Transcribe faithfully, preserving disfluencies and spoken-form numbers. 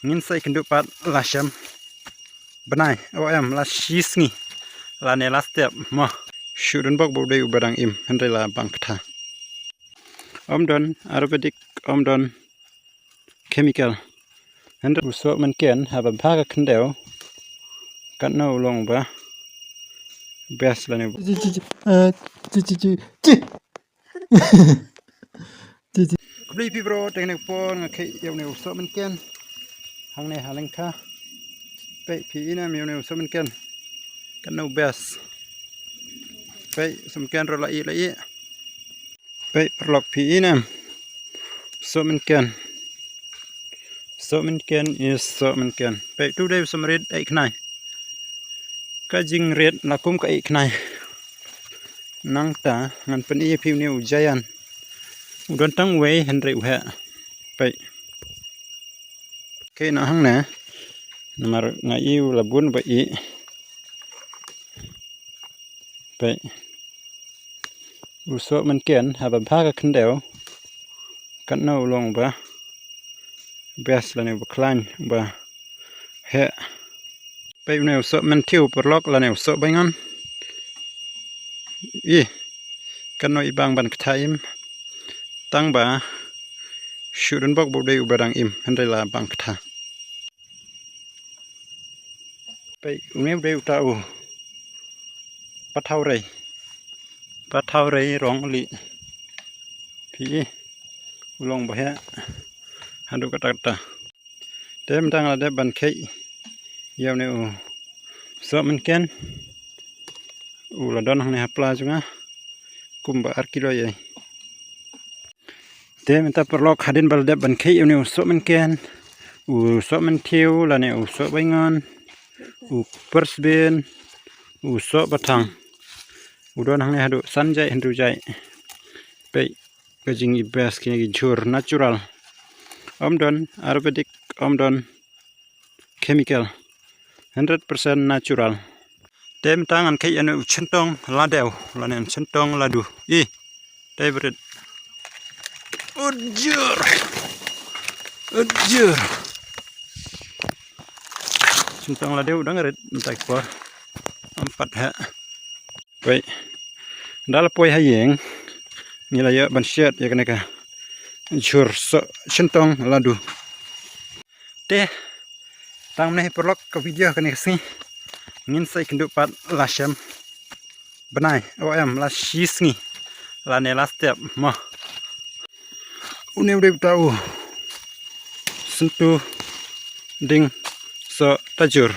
Ngin sa ïakynduh pat la shem bnai, o em, la shi sngi, lane la step mo. Shu don bok ba u dei uba dang im, hynrei la bang ktha. Ym don Ayurvedic, ym don chemical. Hynrei u soh mynken haba bha ka khyndew, katno u long ba best lane. Khublei phi bro, te kane ka por nga kheiñ ïa une u soh mynken hangne ha lyngkha. Peit phi ïa une u soh mynken, katno u best. Peit, soh mynken ruh la ih la ih. Peit paralok phi ïa une u soh mynken. Soh mynken is soh mynken. Peit, tu dei u soh mynrit ei khnai. Ka jingrit la kum ka ei khnai. Nangta ngan pyni ïa phi une u giant. U don tang uwei hynrei u heh. Peit. Kheiñ noh hangne. Namar nga ïohi u la bun ba ih. Peit. U soh mynken haba bha ka khyndew, katno u long ba best lane uba khlaiñ, uba heh. Peit une u soh mynthiew paralok lane u soh baingon. Ih, katno i bang ban ktha im. Tang ba shu don bok ba u dei uba dang im, hynrei la bang ktha. Peit, une u dei uta u pathaw rei. Pathaw rei rong lieh. Phi ïa u long ba heh haduh katta katta. Te mynta nga la dep ban kheiñ ïa une u soh mynken. U la don hangne ha pla jong nga kumba ar kilo ïa. Te mynta paralok hadien ba la dep ban kheiñ ïa une u soh mynken, u soh mynthiew lane u soh baingon, u pyrsbin, u soh bathang. U don hangne haduh san jait hynriew jait. Peit ka jing i best kine ki jhur natural. Ym don Ayurvedic, ym don chemical. Hundred percent natural. Te mynta ngan kheiñ ïa une u shyntong ladew lane u shyntong ladu. Ih, te brit. Ujur. Ujur. Shyntong ladew dang rit mynta ki por. Ym pat heh. Peit. Da la poi ha ïing ngi la ïoh ban shet ïa kane ka jhur soh shyntong ladu. Te tang mynne hi paralok ka video kane ka sngi. Ngin sa ïakynduh pat la shem bnai, o em, la shi sngi lane la step mo. Une u dei uta u syntu ding soh tajur.